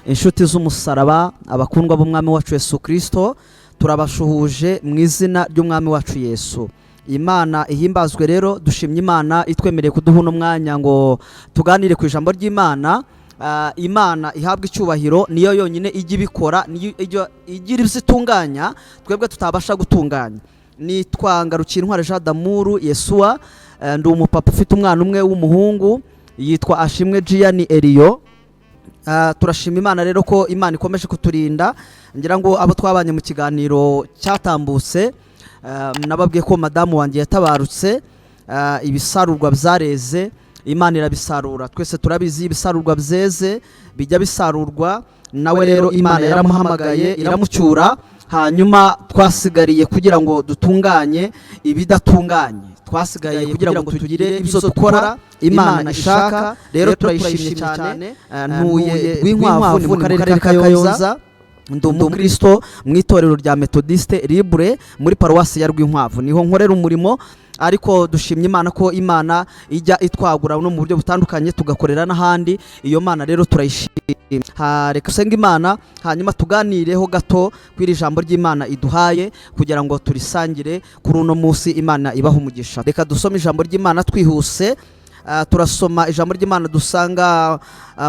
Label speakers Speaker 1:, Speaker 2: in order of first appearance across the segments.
Speaker 1: Inshuti z'umusaraba, abakundwa b'Umwami wacu Yesu Kirisito, turabashuhuje mu izina ry'Umwami wacu Yesu. Imana ihimbazwe. Rero dushimye Imana itwemereye kuduha uno mwanya ngo tuganire ku ijambo ry'Imana. Imana ihabwa icyubahiro, niyo yonyine ijya ibikora, niyo igira ibyo itunganya twebwe tutabasha gutunganya. Nitwa Ngarukira Jean Damuru Yesuwa, ndi umupapa ufite umwana umwe w'umuhungu yitwa Ashimwe Gianni Eliyo. Turashima Imana rero ko Imana ikomeje kuturinda. Ngira ngo abo twabanye mu kiganiro cyatambutse, nababwiye ko madamu wanjye yatabarutse. Ibisarurwa byareze, Imana irabisarura. Twese turabizi, ibisarurwa byeze bijya bisarurwa. Nawe rero Imana yaramuhamagaye iramucyura, hanyuma twasigariye kugira ngo dutunganye ibidatunganye, twasigaye kugira ngo tugire ibyo dukora Imana ishaka. Rero turayishimye cyane. Ntuye Rwinkwavu, ni mu karere ka Kayonza. Ndi umukristo mu itorero rya Metodiste Libre muri paruwasi ya Rwinkwavu, niho nkorera umurimo. Ariko dushimye Imana ko Imana ijya itwagura no mu buryo butandukanye, tugakorera n'ahandi. Iyo Mana rero turayishimye. Reka usenge Imana, hanyuma tuganireho gato kuri iri jambo ry'Imana iduhaye kugira ngo turisangire kuri uno munsi. Imana ibaha umugisha. Reka dusome ijambo ry'Imana twihuse. Turasoma ijambo ry'Imana dusanga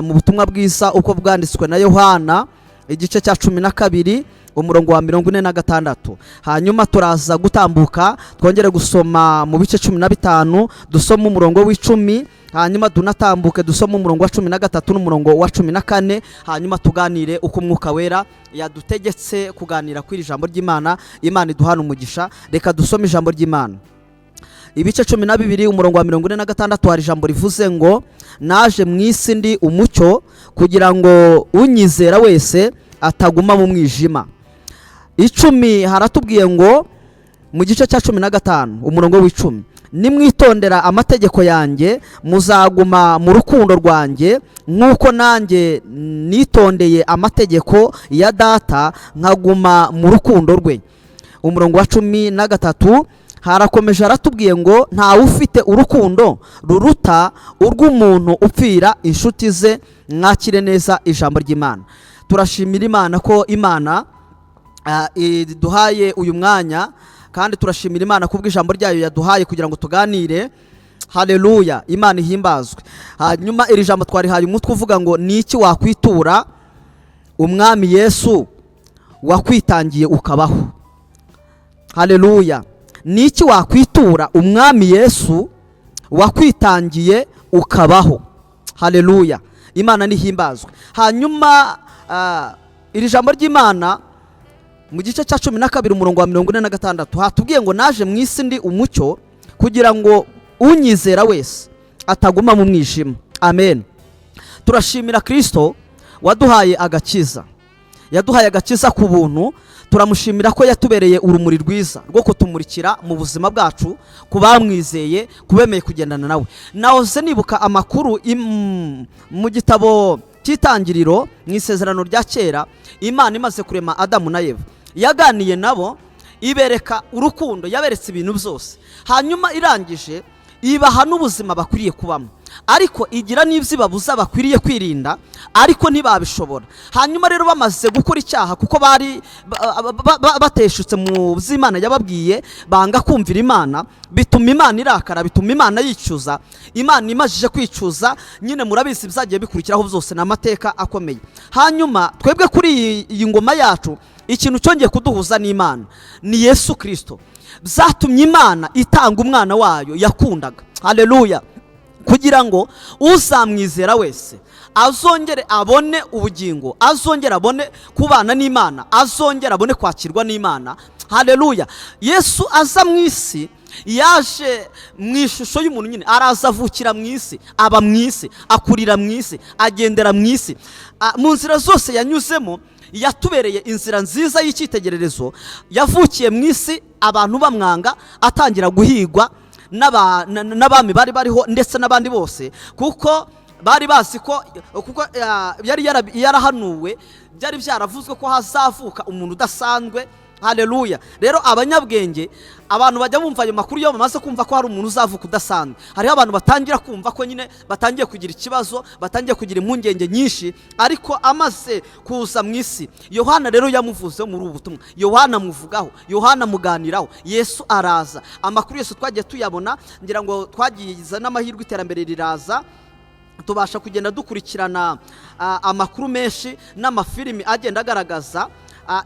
Speaker 1: mu butumwa bwiza uko bwanditswe na Yohana, igice cya 12, umurongo wa 46. Hanyuma turaza gutambuka twongere gusoma mu bice 15, dusome umurongo wa 10, hanyuma tunatambuke dusome umurongo wa 13 n'umurongo wa 14, hanyuma tuganire uko Umwuka Wera yadutegetse kuganira kuri iri jambo ry'Imana. Imana iduhana umugisha. Reka dusome ijambo ry'Imana, ibice 12, umurongo wa 46. Hari ijambo rivuze ngo: "Naje mu isi ndi umucyo, kugira ngo unyizera wese ataguma mu mwijima." 10 haratubwiye ngo, mu gice cya 15, umurongo wa 10: "Nimwitondera amategeko yanjye, muzaguma mu rukundo rwanjye, nk'uko nanjye nitondeye amategeko ya Data nkaguma mu rukundo rwe." Umurongo wa 13 harakomeje haratubwiye ngo: "Ntawe ufite urukundo ruruta urw'umuntu upfira inshuti ze." Mwakire neza ijambo ry'Imana. Turashimira Imana ko Imana iduhaye uyu mwanya, kandi turashimira Imana kubw'ijambo ryayo yaduhaye kugira ngo tuganire. Haleluya, Imana ihimbazwe. Hanyuma iri jambo twarihaye umutwe uvuga ngo: "Ni iki wakwitura Umwami Yesu wakwitangiye ukabaho?" Haleluya. Ni iki wakwitura Umwami Yesu wakwitangiye ukabaho? Haleluya, Imana nihimbazwe. Hanyuma iri jambo ry'Imana mu gice cya 12, umurongo wa 46, hatubwiye ngo: "Naje mu isi ndi umucyo, kugira ngo unyizera wese ataguma mu mwijima." Amen. Turashimira Kirisito waduhaye agakiza, yaduhaye agakiza ku buntu. Turamushimira ko yatubereye urumuri rwiza rwo kutumurikira mu buzima bwacu, ku bamwizeye, kubemeye kugendana nawe. Nahoze nibuka amakuru mu gitabo cy'Itangiriro, mu Isezerano rya Kera. Imana imaze kurema Adamu na Eva, yaganiye nabo, ibereka urukundo, yaberetse ibintu byose, hanyuma irangije ibaha n'ubuzima bakwiriye kubamo, ariko igira n'ibyo ibabuza bakwiriye kwirinda, ariko ntibabishobora. Hanyuma rero bamaze gukora icyaha, kuko bari bateshutse mu by'Imana yababwiye, banga kumvira Imana, bituma Imana irakara, bituma Imana yicuza. Imana imajije kwicuza nyine, murabizi byagiye bikurikiraho byose, ni amateka akomeye. Hanyuma twebwe kuri iyi ngoma yacu, ikintu cyongeye kuduhuza n'Imana ni Yesu Kirisito. Byatumye Imana itanga umwana wayo yakundaga, haleluya, kugira ngo uzamwizera wese azongere abone ubugingo, azongere abone kubana n'Imana, azongere abone kwakirwa n'Imana. Haleluya. Yesu aza mu isi, yaje mu ishusho y'umuntu nyine, araza avukira mu isi, aba mu isi, akurira mu isi, agendera mu isi. Mu nzira zose yanyuzemo yatubereye inzira nziza y'icyitegererezo. Yavukiye mu isi abantu bamwanga, atangira guhigwa n'abami bari bariho ndetse n'abandi bose, kuko bari bazi ko, kuko yari yarahanuwe, byari byaravuzwe ko hazavuka umuntu udasanzwe. Haleluya. Rero abanyabwenge, abantu bajya bumva ayo makuru, iyo bamaze kumva ko hari umuntu uzavuka udasanzwe, hariho abantu batangira kumva ko nyine batangiye kugira ikibazo, batangiye kugira impungenge nyinshi. Ariko amaze kuza mu isi, Yohana rero yamuvuzeho muri ubu butumwa, Yohana amuvugaho, Yohana amuganiraho. Yesu araza, amakuru yose twagiye tuyabona. Ngira ngo twagize n'amahirwe, iterambere riraza, tubasha kugenda dukurikirana amakuru menshi n'amafilimi agenda agaragaza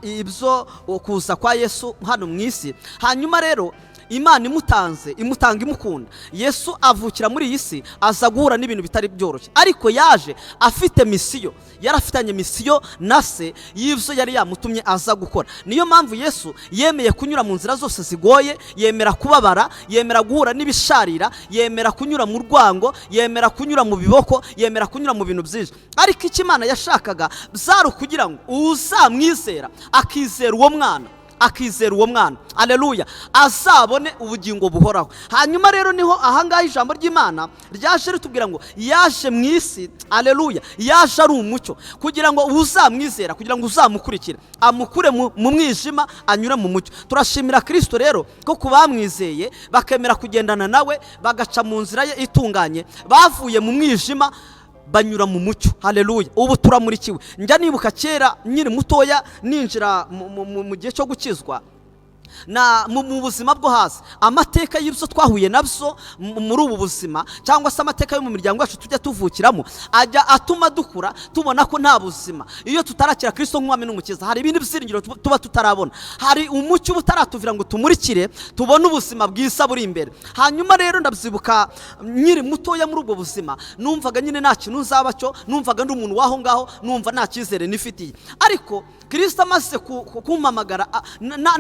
Speaker 1: ibyo kuza kwa Yesu hano mu isi. Hanyuma rero Imana imutanze, imutanga imukunda. Yesu avukira muri iyi si, aza guhura n'ibintu bitari byoroshye, ariko yaje afite mission, yari afitanye mission na Se y'ibyo yari yamutumye aza gukora. Niyo mpamvu Yesu yemeye kunyura mu nzira zose zigoye, yemera kubabara, yemera guhura n'ibisharira, yemera kunyura mu rwango, yemera kunyura mu biboko, yemera kunyura mu bintu byinshi. Ariko icyo Imana yashakaga byari ukugira ngo uzamwizera, akizera uwo mwana, akizera uwo mwana, aleluya, azabone ubugingo buhoraho. Hanyuma rero niho ahangaha ijambo ry'Imana ryaje ritubwira ngo yaje mu isi, aleluya, yaje ari umucyo kugira ngo uzamwizera, kugira ngo uzamukurikire, amukure mu mwijima anyure mu mucyo. Turashimira Kirisito rero ko ku bamwizeye, bakemera kugendana nawe, bagaca mu nzira ye itunganye, bavuye mu mwijima banyura mu mucyo. Haleluya, ubu turamurikiwe. Njya nibuka kera nkiri mutoya, ninjira mu gihe cyo gukizwa na mu buzima bwo hasi, amateka y'ibyo twahuye nabyo muri ubu buzima, cyangwa se amateka yo mu miryango yacu tujya tuvukiramo, ajya atuma dukura tubona ko nta buzima. Iyo tutarakira Kirisito nk'umwami n'Umukiza, hari ibindi byiringiro tuba tutarabona, hari umucyo uba utaratuvira ngo tumurikire, tubone ubuzima bwiza buri imbere. Hanyuma rero ndabyibuka nkiri mutoya muri ubwo buzima, numvaga nyine nta kintu nzaba cyo, numvaga ndi umuntu w'aho ngaho, numva nta cyizere nifitiye. Ariko Kirisito amaze kumpamagara,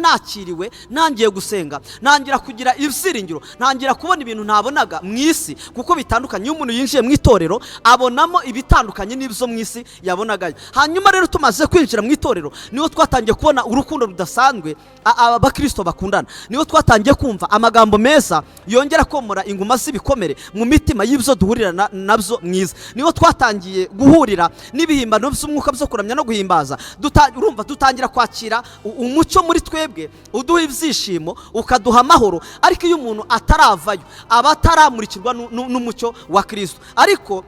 Speaker 1: nakiriwe, ntangiye gusenga, ntangira kugira ibyiringiro, ntangira kubona ibintu ntabonaga mu isi, kuko bitandukanye. Iyo umuntu yinjiye mu itorero, abonamo ibitandukanye n'ibyo mu isi yabonagayo. Hanyuma rero tumaze kwinjira mu itorero, niho twatangiye kubona urukundo rudasanzwe abakirisito bakundana, niho twatangiye kumva amagambo meza yongera komora inguma z'ibikomere mu mitima y'ibyo duhurira nabyo mwiza, niho twatangiye guhurira n'ibihimbano by'umwuka byo kuramya no guhimbaza. Urumva dutangira kwakira umucyo muri twebwe uduha ibyishimo, ukaduha amahoro. Ariko iyo umuntu ataravayo, aba ataramurikirwa n'umucyo wa Kirisito. Ariko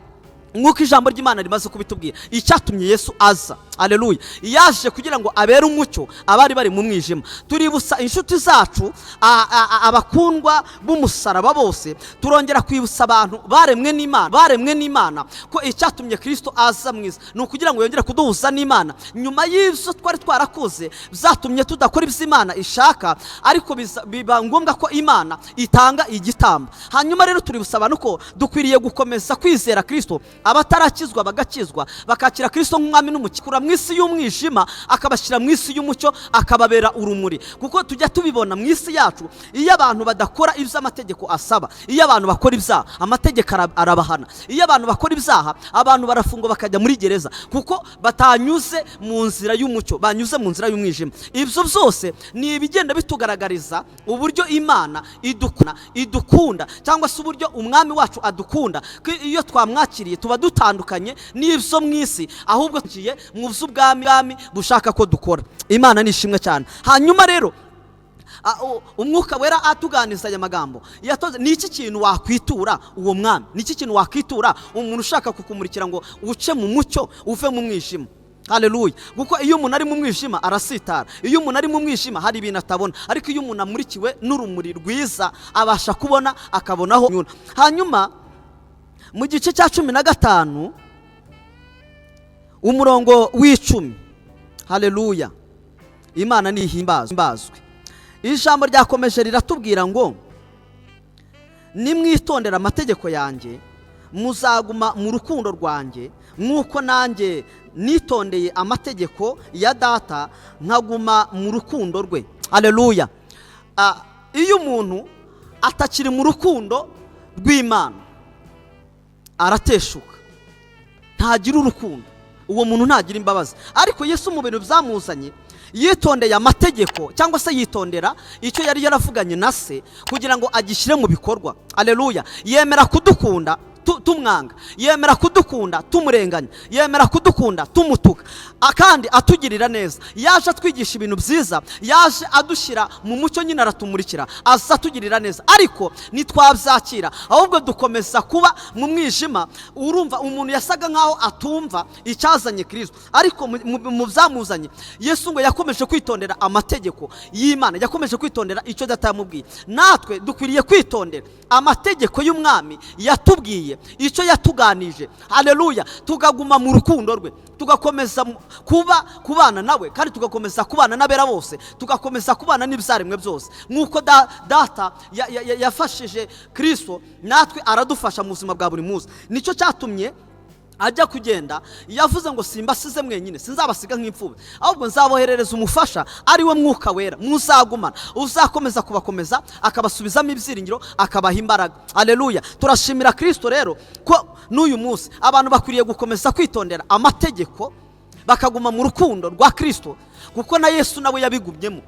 Speaker 1: nk'uko ijambo ry'Imana rimaze kubitubwira, icyatumye Yesu aza, aleluya, yaje kugira ngo abere umucyo abari bari mu mwijima. Tuributsa inshuti zacu, abakundwa b'umusaraba bose, turongera kwibutsa abantu baremwe n'Imana, baremwe n'Imana, ko icyatumye Kirisito aza mwiza ni ukugira ngo yongere kuduhuza n'Imana nyuma y'ibyo twari twarakoze byatumye tudakora ibyo Imana ishaka, ariko biba ngombwa ko Imana itanga igitambo. Hanyuma rero tuributsa abantu ko dukwiriye gukomeza kwizera Kirisito, abatarakizwa bagakizwa, bakakira Kirisito nk'umwami n'umukikura mu isi y'umwijima, akabashyira mu isi y'umucyo, akababera urumuri. Kuko tujya tubibona mu isi yacu, iyo abantu badakora ibyo amategeko asaba, iyo abantu bakora ibyaha, amategeko arabahana. Iyo abantu bakora ibyaha, abantu barafungwa, bakajya muri gereza, kuko batanyuze mu nzira y'umucyo, banyuze mu nzira y'umwijima. Ibyo byose ni ibigenda bitugaragariza uburyo Imana idukunda, cyangwa se uburyo umwami wacu adukunda, ko iyo twamwakiriye tuba dutandukanye n'ibyo mu isi, ahubwo tugiye mu by'ubwami bushaka ko dukora. Imana ni ishimwe cyane. Hanyuma rero Umwuka Wera atuganiza aya magambo yatoze: ni iki kintu wakwitura uwo mwami? Ni iki kintu wakwitura umuntu ushaka kukumurikira ngo uce mu mucyo uve mu mwijima? Haleluya! Kuko iyo umuntu ari mu mwijima arasitara, iyo umuntu ari mu mwijima hari ibintu atabona, ariko iyo umuntu amurikiwe n'urumuri rwiza abasha kubona, akabonaho anyura. Hanyuma mu gice cya 15, umurongo w'10, haleluya, Imana nihimbazwe. Ijambo ryakomeje riratubwira ngo: "Nimwitondera amategeko yanjye, muzaguma mu rukundo rwanjye, nk'uko nanjye nitondeye amategeko ya Data, nkaguma mu rukundo rwe." Aleluya! Iyo umuntu atakiri mu rukundo rw'Imana, arateshuka, ntagira urukundo, uwo muntu ntagira imbabazi. Ariko Yesu mu bintu byamuzanye, yitondeye amategeko, cyangwa se yitondera icyo yari yaravuganye na Se kugira ngo agishyire mu bikorwa. Aleluya! Yemera kudukunda. tumwanga, yemera kudukunda tumurenganya, yemera kudukunda tumutuka, kandi atugirira neza. Yaje atwigisha ibintu byiza, yaje adushyira mu mucyo nyine, aratumurikira, aza atugirira neza, ariko ntitwabyakira, ahubwo dukomeza kuba mu mwijima. Urumva umuntu yasaga nkaho atumva icyazanye Kirisito, ariko mu byamuzanye Yesu ngo yakomeje kwitondera amategeko y'Imana, yakomeje kwitondera icyo Data yamubwiye. Natwe dukwiriye kwitondera amategeko y'umwami yatubwiye, icyo yatuganije. Haleluya! Tukaguma mu rukundo rwe, tugakomeza kubana nawe, kandi tugakomeza kubana n'abera bose, tugakomeza kubana n'ibyaremwe byose. Nk'uko Data yafashije Kirisito, natwe aradufasha mu buzima bwa buri munsi. Nicyo cyatumye ajya kugenda yavuze ngo simbasize mwenyine, sinzabasiga nk'imfubyi, ahubwo nzaboherereza umufasha ari we Mwuka Wera muzagumana, uzakomeza kubakomeza, akabasubizamo ibyiringiro, akabaha imbaraga. Haleluya! Turashimira Kirisito rero ko n'uyu munsi abantu bakwiriye gukomeza kwitondera amategeko, bakaguma mu rukundo rwa Kirisito, kuko na Yesu nawe yabigumyemo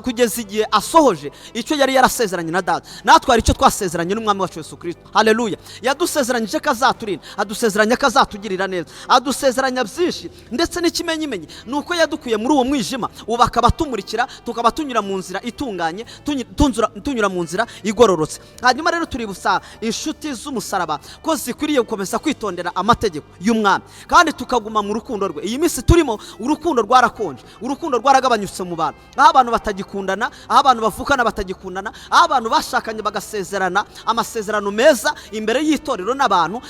Speaker 1: kugeza igihe asohoje icyo yari yarasezeranye na Data. Natwe hari icyo twasezeranye n'umwami wacu Yesu Kirisito. Haleluya! Yadusezeranyije ko azaturinda, adusezeranya ko azatugirira neza, adusezeranya byinshi, ndetse n'ikimenyimenyi ni uko yadukuye muri uwo mwijima, ubu akaba atumurikira, tukaba tunyura mu nzira itunganye, tunyura mu nzira igororotse. Hanyuma rero tuributsa inshuti z'umusaraba ko zikwiriye gukomeza kwitondera amategeko y'umwami, kandi tukaguma mu rukundo rwe. Iyi minsi turimo urukundo rwarakonje, urukundo rwaragabanyutse mu bantu, aho abantu batagikundana, aho abantu bavukana batagikundana, aho abantu bashakanye bagasezerana amasezerano meza imbere y'itorero n'abantu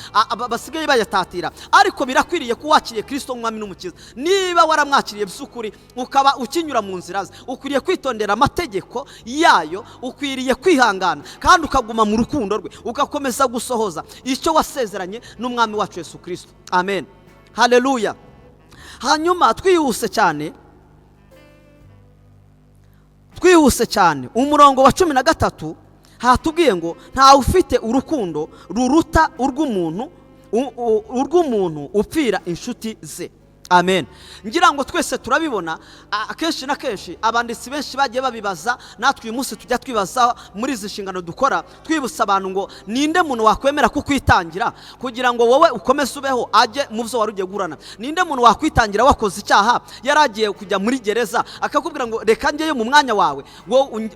Speaker 1: basigaye bayatatira. Ariko birakwiriye ko wakiriye Kirisito nk'umwami n'umukiza, niba waramwakiriye by'ukuri ukaba ukinyura mu nzira ze, ukwiriye kwitondera amategeko yayo, ukwiriye kwihangana kandi ukaguma mu rukundo rwe, ugakomeza gusohoza icyo wasezeranye n'umwami wacu Yesu Kirisito. Amen, haleluya. Hanyuma twihuse cyane, twihuse cyane, umurongo wa 13 hatubwiye ngo ntawe ufite urukundo ruruta urw'umuntu upfira inshuti ze. Amen. Ngira ngo twese turabibona, akenshi na kenshi abanditsi benshi bagiye babibaza, natwe uyu munsi tujya twibaza muri izi nshingano dukora, twibutsa abantu ngo ninde muntu wakwemera kukwitangira kugira ngo wowe ukomeze ubeho, ajye mu byo wari ugiye guhurana? Ninde muntu wakwitangira wakoze icyaha, yari agiye kujya muri gereza, akakubwira ngo reka njyeyo mu mwanya wawe,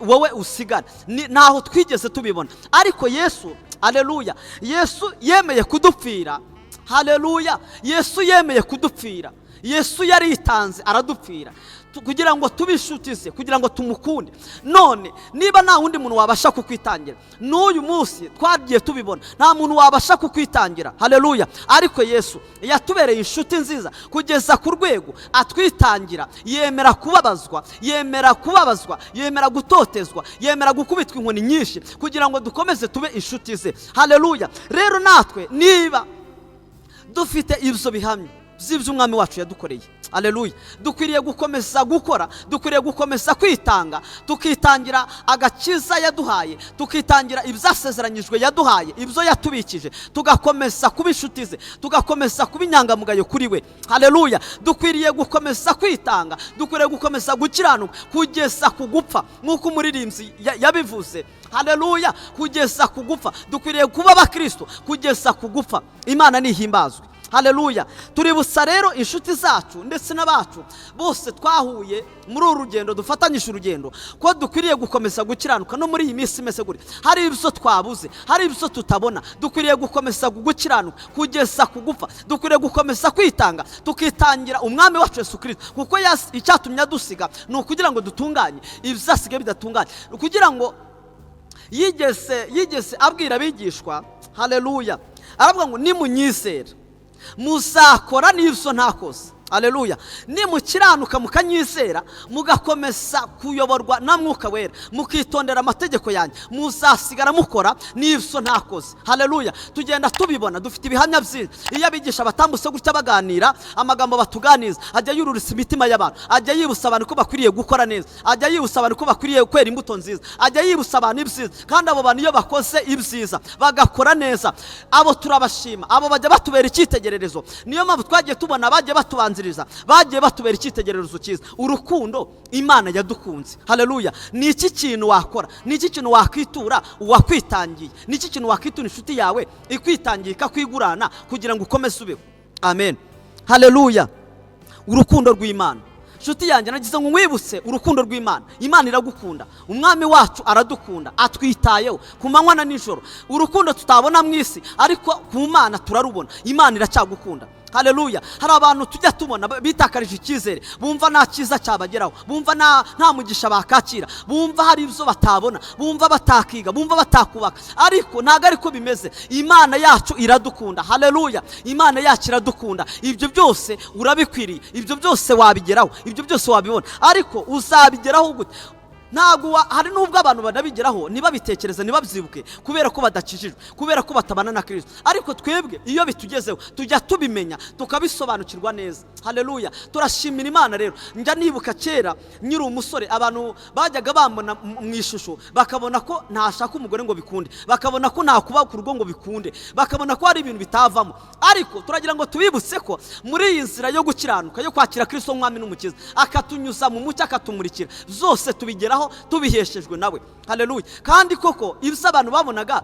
Speaker 1: wowe usigare? Ntaho twigeze tubibona. Ariko Yesu, aleluya, Yesu yemeye kudupfira. Haleluya! Yesu yemeye kudupfira, Yesu yaritanze aradupfira kugira ngo tube inshuti ze, kugira ngo tumukunde. None niba nta wundi muntu wabasha kukwitangira, n'uyu munsi twagiye tubibona, nta muntu wabasha kukwitangira. Haleluya! Ariko Yesu yatubereye inshuti nziza kugeza ku rwego atwitangira, yemera kubabazwa, yemera kubabazwa, yemera gutotezwa, yemera gukubitwa inkoni nyinshi kugira ngo dukomeze tube inshuti ze. Haleluya! Rero natwe niba dufite ibyo bihamya by'iby'umwami wacu yadukoreye, aleluya, dukwiriye gukomeza gukora, dukwiriye gukomeza kwitanga, tukitangira agakiza yaduhaye, tukitangira ibyasezeranyijwe yaduhaye, ibyo yatubikije, tugakomeza kuba inshuti ze, tugakomeza kuba inyangamugayo kuri we. Haleluya! Dukwiriye gukomeza kwitanga, dukwiriye gukomeza gukiranuka kugeza ku gupfa, nk'uko umuririmbyi yabivuze. Haleluya! Kugeza ku gupfa, dukwiriye kuba abakristo kugeza ku gupfa. Imana nihimbazwe. Haleluya! Tuributsa rero inshuti zacu ndetse n'abacu bose twahuye muri uru rugendo, dufatanyije urugendo, ko dukwiriye gukomeza gukiranuka no muri iyi minsi imeze gutya. Hari ibyo twabuze, hari ibyo tutabona, dukwiriye gukomeza gukiranuka kugeza ku gupfa, dukwiriye gukomeza kwitanga, tukitangira umwami wacu Yesu Kirisito, kuko icyatumye adusiga ni ukugira ngo dutunganye ibyasigaye bidatunganye, kugira ngo yigeze abwira abigishwa, haleluya, aravuga ngo nimunyizera muzakora n'ibyo ntakoze. Haleluya! Nimukiranuka mukanyizera, mugakomeza kuyoborwa na Mwuka Wera, mukitondera amategeko yanjye, muzasigara mukora n'ibyo ntakoze. Haleluya! Tugenda tubibona, dufite ibihamya byinshi. Iyo abigisha batambutse gutya baganira, amagambo batuganiza ajya yururutsa imitima y'abantu, ajya yibutsa abantu ko bakwiriye gukora neza, ajya yibutsa abantu ko bakwiriye kwera imbuto nziza, ajya yibutsa abantu ibyiza. Kandi abo bantu iyo bakoze ibyiza bagakora neza, abo turabashima, abo bajya batubera icyitegererezo. Niyo mpamvu twagiye tubona bagiye batubanziriza batubanziriza bagiye batubera icyitegererezo cyiza. Urukundo Imana yadukunze, haleluya. Ni iki kintu wakora? Ni iki kintu wakwitura uwakwitangiye? Ni iki kintu wakwitura inshuti yawe ikwitangiye, ikakwigurana kugira ngo ukomeze ubeho? Amen, haleluya. Urukundo rw'Imana, inshuti yanjye, nagize ngo nkwibutse urukundo rw'Imana. Imana iragukunda, Umwami wacu aradukunda, atwitayeho ku manywa na nijoro. Urukundo tutabona mu isi, ariko ku Mana turarubona. Imana iracyagukunda, haleluya. Hari abantu tujya tubona bitakarije icyizere, bumva nta cyiza cyabageraho, bumva nta mugisha bakakira, bumva hari ibyo batabona, bumva batakiga, bumva batakubaka, ariko ntabwo ariko bimeze. Imana yacu iradukunda, haleluya. Imana yacu iradukunda. Ibyo byose urabikwiriye, ibyo byose wabigeraho, ibyo byose wabibona. Ariko uzabigeraho gute? Ntabwo hari n'ubwo abantu banabigeraho ntibabitekereze, ntibabyibuke, kubera ko badakijijwe, kubera ko batabana na Kirisito. Ariko twebwe iyo bitugezeho tujya tubimenya, tukabisobanukirwa neza, haleluya. Turashimira Imana. Rero njya nibuka kera nkiri umusore, abantu bajyaga bambona mu ishusho bakabona ko ntashaka umugore ngo bikunde, bakabona ko ntakuba ku rugo ngo bikunde, bakabona ko hari ibintu bitavamo. Ariko turagira ngo tubibutse ko muri iyi nzira yo gukiranuka, yo kwakira Kirisito nk'Umwami n'Umukiza, akatunyuza mu mucyo, akatumurikira, zose tubigeraho tubiheshejwe nawe, haleluya. Kandi koko ibyo abantu babonaga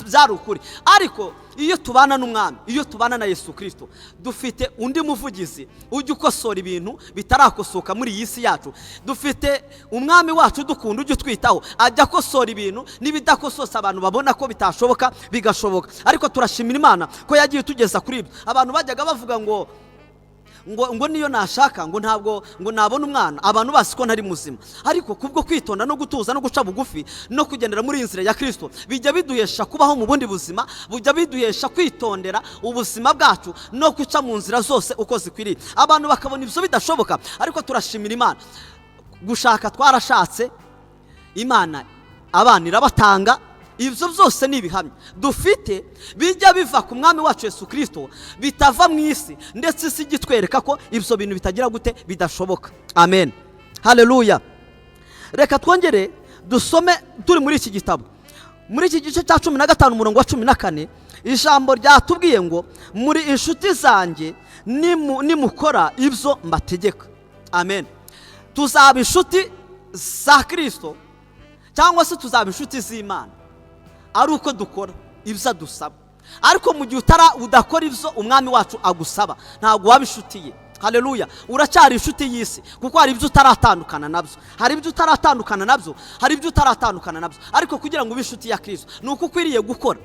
Speaker 1: byari ukuri. Ariko iyo tubana n'Umwami, iyo tubana na Yesu Kirisito, dufite undi muvugizi ujya ukosora ibintu bitarakosoka muri iyi si yacu. Dufite Umwami wacu dukunda, ujya utwitaho, ajya akosora ibintu n'ibidakosose abantu babona ko bitashoboka bigashoboka. Ariko turashimira Imana ko yagiye itugeza kuri ibyo. Abantu bajyaga bavuga ngo niyo nashaka ngo ntabwo ngo nabona umwana, abantu bazi ko ntari muzima. Ariko kubwo kwitonda no gutuza no guca bugufi no kugendera muri iyi nzira ya Kirisito, bijya biduhesha kubaho mu bundi buzima, bujya biduhesha kwitondera ubuzima bwacu no guca mu nzira zose uko zikwiriye. Abantu bakabona ibyo bidashoboka, ariko turashimira Imana. Gushaka twarashatse, Imana abana irabatanga. Ibyo byose ni ibihamya dufite bijya biva ku Mwami wacu Yesu Kirisito, bitava mu isi, ndetse isi ijya itwereka ko ibyo bintu bitagira gute, bidashoboka. Amen, haleluya. Reka twongere dusome turi muri iki gitabo, muri iki gice cya 15, umurongo wa 14. Ijambo ryatubwiye ngo: "Muri inshuti zanjye nimukora ibyo mbategeka." Amen. Tuzaba inshuti za Kirisito cyangwa se tuzaba inshuti z'Imana ari uko dukora ibyo adusaba. Ariko mu gihe udakora ibyo Umwami wacu agusaba, ntabwo waba inshuti ye, haleluya. Uracyari inshuti y'isi, kuko hari ibyo utaratandukana nabyo, hari ibyo utaratandukana nabyo, hari ibyo utaratandukana nabyo. Ariko kugira ngo ube inshuti ya Kirisito ni uko ukwiriye gukora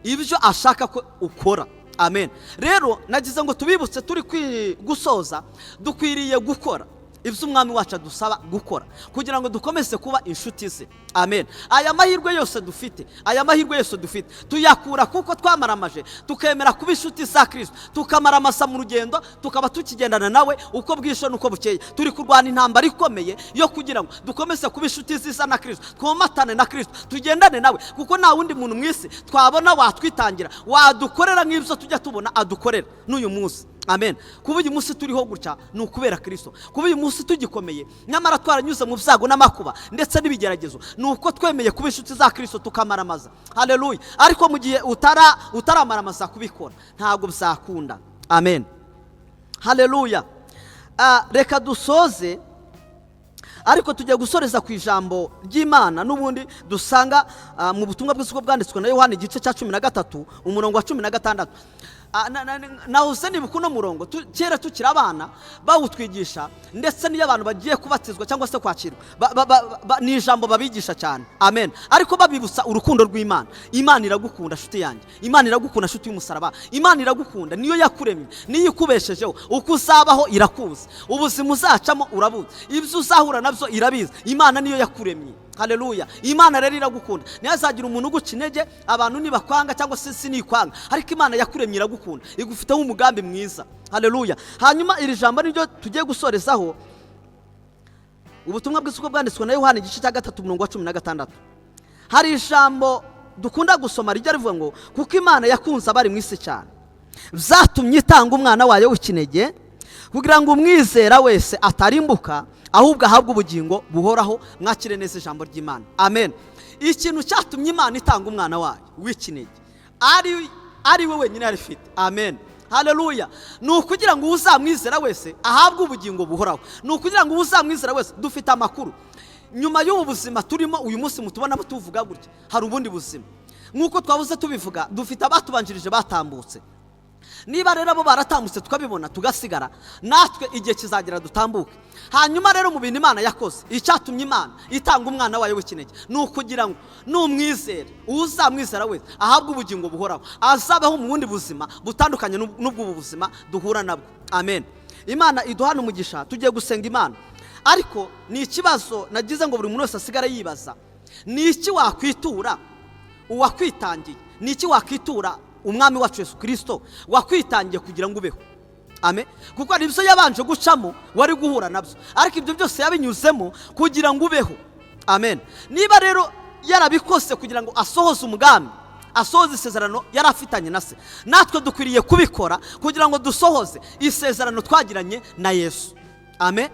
Speaker 1: ibyo ashaka ko ukora. Amen. Rero nagize ngo tubibutse turi gusoza, dukwiriye gukora ibyo Umwami wacu adusaba gukora kugira ngo dukomeze kuba inshuti ze. Amen. Aya mahirwe yose dufite, aya mahirwe yose dufite tuyakura kuko twamaramaje, tukemera kuba inshuti za Kirisito, tukamaramasa mu rugendo, tukaba tukigendana nawe uko bwije n'uko bukeye. Turi kurwana intambara ikomeye yo kugira ngo dukomeze kuba inshuti nziza na Kirisito, twomatane na Kirisito, tugendane nawe, kuko nta wundi muntu mu isi twabona watwitangira, wadukorera nk'ibyo tujya tubona adukorera n'uyu munsi. Amen. Kuba uyu munsi turiho gutya ni ukubera Kirisito. Kuba uyu munsi tugikomeye nyamara twaranyuze mu byago n'amakuba ndetse n'ibigeragezo, ni uko twemeye kuba inshuti za Kirisito, tukamaramaza, haleluya. Ariko mu gihe utaramaramaza kubikora, ntabwo bizakunda. Amen, haleluya. Reka dusoze, ariko tugiye gusoreza ku ijambo ry'Imana n'ubundi dusanga mu butumwa bw'isuku bwanditswe na Yohani, igice cya 13, umurongo wa 16. Nahoze nibuka uno murongo kera tukiri abana bawutwigisha, ndetse n'iyo abantu bagiye kubatizwa cyangwa se kwakirwa, ni ijambo babigisha cyane. Amen. Ariko babibutsa urukundo rw'Imana. Imana iragukunda, nshuti yanjye. Imana iragukunda, nshuti y'umusaraba. Imana iragukunda, niyo yakuremye, niyo ikubeshejeho. Uko uzabaho irakuzi, ubuzima uzacamo urabuzi, ibyo uzahura nabyo irabizi. Imana niyo yakuremye, haleluya. Imana rero iragukunda. Ntihazagira umuntu uguca intege. Abantu nibakwanga cyangwa se isi nikwanga, ariko Imana yakuremye iragukunda, igufiteho umugambi mwiza, haleluya. Hanyuma iri jambo niryo tugiye gusorezaho. Ubutumwa bw'isuku bwanditswe na Yohani, igice cya 3, umurongo wa 16. Hari ijambo dukunda gusoma rijya rivuga ngo: "Kuko Imana yakunze abari mu isi cyane, byatumye itanga umwana wayo w'ikinege, kugira ngo umwizera wese atarimbuka, ahubwo ahabwe ubugingo buhoraho." Mwakire neza ijambo ry'Imana. Amen. Ikintu cyatumye Imana itanga umwana wayo w'ikinege ari we wenyine yari ifite. Amen. Haleluya. Ni ukugira ngo uzamwizera wese ahabwe ubugingo buhoraho. Ni ukugira ngo uzamwizera wese. Dufite amakuru nyuma y'ubu buzima turimo uyu munsi, mutubonamo tuvuga gutya, hari ubundi buzima. Nk'uko twabuze tubivuga, dufite abatubanjirije batambutse. Niba rero abo baratambutse tukabibona tugasigara, natwe igihe kizagera dutambuke. Hanyuma rero mu bintu Imana yakoze, icyatumye Imana itanga umwana wayo w'ikinege ni ukugira ngo numwizere, uzamwizera wese ahabwe ubugingo buhoraho, azabaho mu bundi buzima butandukanye n'ubw'ubu buzima duhura nabwo. Amen. Imana iduhana umugisha. Tugiye gusenga Imana, ariko ni ikibazo nagize ngo buri muntu wese asigare yibaza: ni iki wakwitura uwakwitangiye? Ni iki wakwitura umwami wacu Yesu Kirisito wakwitangiye kugira ngo ubeho? Amen. Kuko hari ibyo yabanje gucamo wari guhura nabyo, ariko ibyo byose yabinyuzemo kugira ngo ubeho. Amen. Niba rero yarabikose kugira ngo asohoze umugambi, asohoze isezerano yari afitanye na se, natwe dukwiriye kubikora kugira ngo dusohoze isezerano twagiranye na Yesu. Amen.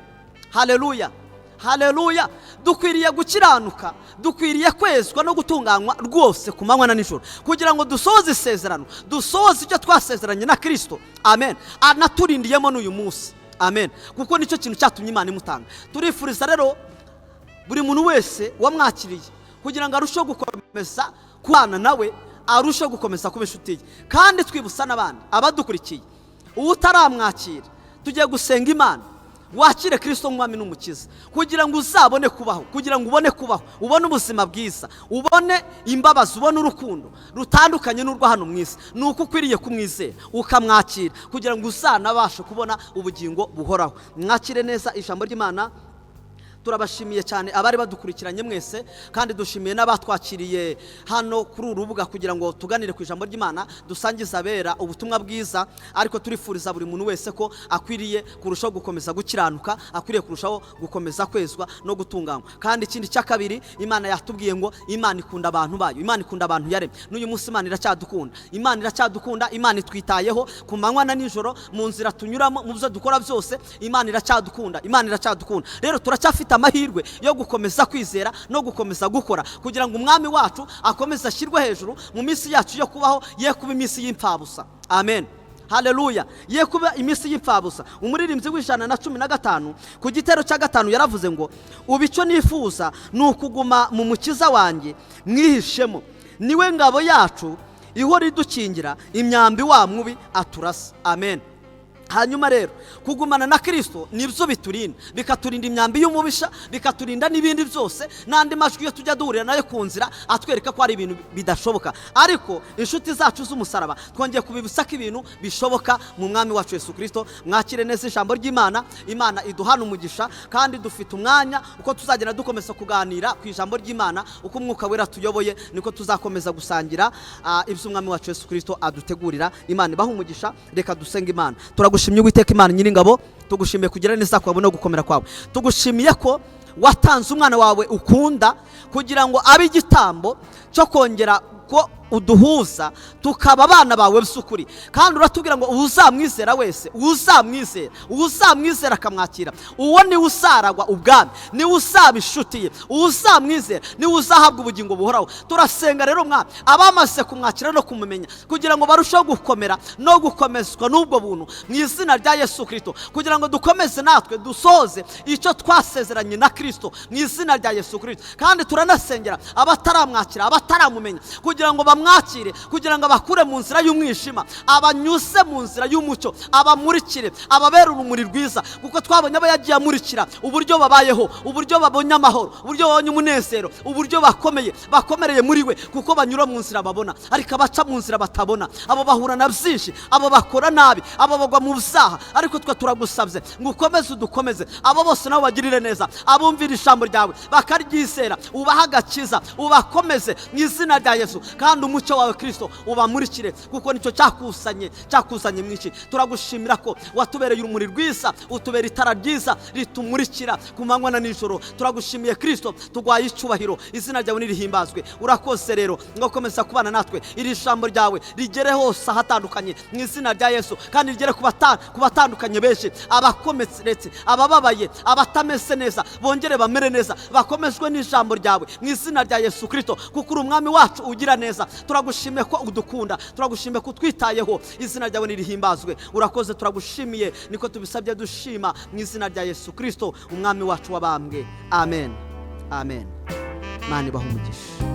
Speaker 1: Haleluya, haleluya. Dukwiriye gukiranuka, dukwiriye kwezwa no gutunganywa rwose ku manywa na nijoro, kugira ngo dusohoze isezerano, dusohoze icyo twasezeranye na Kirisito. Amen. Anaturindiyemo n'uyu munsi. Amen. Kuko nicyo kintu cyatumye Imana imutanga. Turifuriza rero buri muntu wese wamwakiriye kugira ngo arusheho gukomeza kubana nawe, arusheho gukomeza kuba inshuti ye. Kandi twibutsa n'abandi abadukurikiye, utaramwakira, tugiye gusenga Imana wakire Kirisito nk'umwami n'umukiza, kugira ngo uzabone kubaho, kugira ngo ubone kubaho, ubone ubuzima bwiza, ubone imbabazi, ubone urukundo rutandukanye n'urwo hano mu isi. Ni uko ukwiriye kumwizera ukamwakira, kugira ngo uzanabashe kubona ubugingo buhoraho. Mwakire neza ijambo ry'Imana. Turabashimiye cyane abari badukurikiranye mwese, kandi dushimiye n'abatwakiriye hano kuri uru rubuga kugira ngo tuganire ku ijambo ry'Imana, dusangize abera ubutumwa bwiza. Ariko turifuriza buri muntu wese ko akwiriye kurushaho gukomeza gukiranuka, akwiriye kurushaho gukomeza kwezwa no gutunganywa. Kandi ikindi cya kabiri, Imana yatubwiye ngo Imana ikunda abantu bayo, Imana ikunda abantu yaremye. N'uyu munsi Imana iracyadukunda, Imana iracyadukunda, Imana itwitayeho ku manywa na nijoro, mu nzira tunyuramo, mu byo dukora byose, Imana iracyadukunda, Imana iracyadukunda. Rero turacyafite amahirwe yo gukomeza kwizera no gukomeza gukora, kugira ngo umwami wacu akomeze ashyirwe hejuru mu minsi yacu yo kubaho, ye kuba iminsi y'impfabusa. Amen. Haleluya. Ye kuba iminsi y'impfabusa. Umuririmbyi w'115 ku gitero cya 5 yaravuze ngo ubu icyo nifuza ni ukuguma mu mukiza wanjye mwihishemo, niwe ngabo yacu ihora idukingira imyambi wa mubi aturasa. Amen. Hanyuma rero kugumana na Kristo nibyo biturinda, bikaturinda imyambi y'umubisha, bikaturinda n'ibindi byose, n'andi majwi yo tujya duhurira nayo ku nzira atwereka ko ari ibintu bidashoboka. Ariko inshuti zacu z'umusaraba twongeye kubibutsa ko ibintu bishoboka mu mwami wacu Yesu Kristo. Mwakire neza ijambo ry'Imana. Imana iduhana umugisha, kandi dufite umwanya uko tuzagenda dukomeza kuganira ku ijambo ry'Imana, uko umwuka wera tuyoboye niko tuzakomeza gusangira ibyo umwami wacu Yesu Kristo adutegurira. Imana ibahe umugisha. Reka dusenge Imana. Turagushimye Uwiteka Imana nyiringabo, tugushimiye kugira neza kwawe no gukomera kwawe. Tugushimiye ko watanze umwana wawe ukunda kugira ngo abe igitambo cyo kongera ko uduhuza tukaba abana bawe by'ukuri. Kandi uratubwira ngo uzamwizera wese, uzamwizera, uzamwizera akamwakira, uwo niwe uzaragwa ubwami, niwe uzaba inshuti ye, uzamwizera niwe uzahabwa ubugingo buhoraho. Turasenga rero mwami abamaze kumwakira no kumumenya, kugira ngo barusheho gukomera no gukomezwa n'ubwo buntu mu izina rya Yesu Kristo, kugira ngo dukomeze natwe dusohoze icyo twasezeranye na Kristo mu izina rya Yesu Kristo. Kandi turanasengera abataramwakira, abataramumenya, kugira ngo bamwakire, kugira ngo abakure mu nzira y'umwijima, abanyuze mu nzira y'umucyo, abamurikire, ababere urumuri rwiza. Kuko twabonye abo yagiye amurikira, uburyo babayeho, uburyo babonye amahoro, uburyo babonye umunezero, uburyo bakomeye, bakomereye muri we, kuko banyura mu nzira babona. Ariko abaca mu nzira batabona, abo bahura na byinshi, abo bakora nabi, abo bagwa mu byaha. Ariko twe turagusabye ngo ukomeze udukomeze, abo bose nabo bagirire neza, abumvira ijambo ryawe bakaryizera, ubahe agakiza, ubakomeze mu izina rya Yesu. Kandi umucyo wawe Kristo ubamurikire, kuko nicyo cyakusanye, cyakuzanye mwinshi. Turagushimira ko watubereye urumuri rwiza, utubera itara ryiza ritumurikira ku manywa na nijoro. Turagushimiye Kristo, tugwaye icyubahiro, izina ryawe nirihimbazwe. Urakoze rero ngo komeza kubana natwe, iri jambo ryawe rigere hose ahatandukanye mu izina rya Yesu, kandi rigere ku batandukanye benshi, abakomeretse, abababaye, abatameze neza, bongere bamere neza, bakomezwe n'ijambo ryawe mu izina rya Yesu Kristo. Kuko uri umwami wacu ugira neza, Turagushimiye ko udukunda, turagushimiye ko utwitayeho. Izina ryawe nirihimbazwe. Urakoze, turagushimiye. Niko tubisabye dushima mu izina rya Yesu Kirisito, umwami wacu wabambwe. Amen, amen. Imana ibahe umugisha.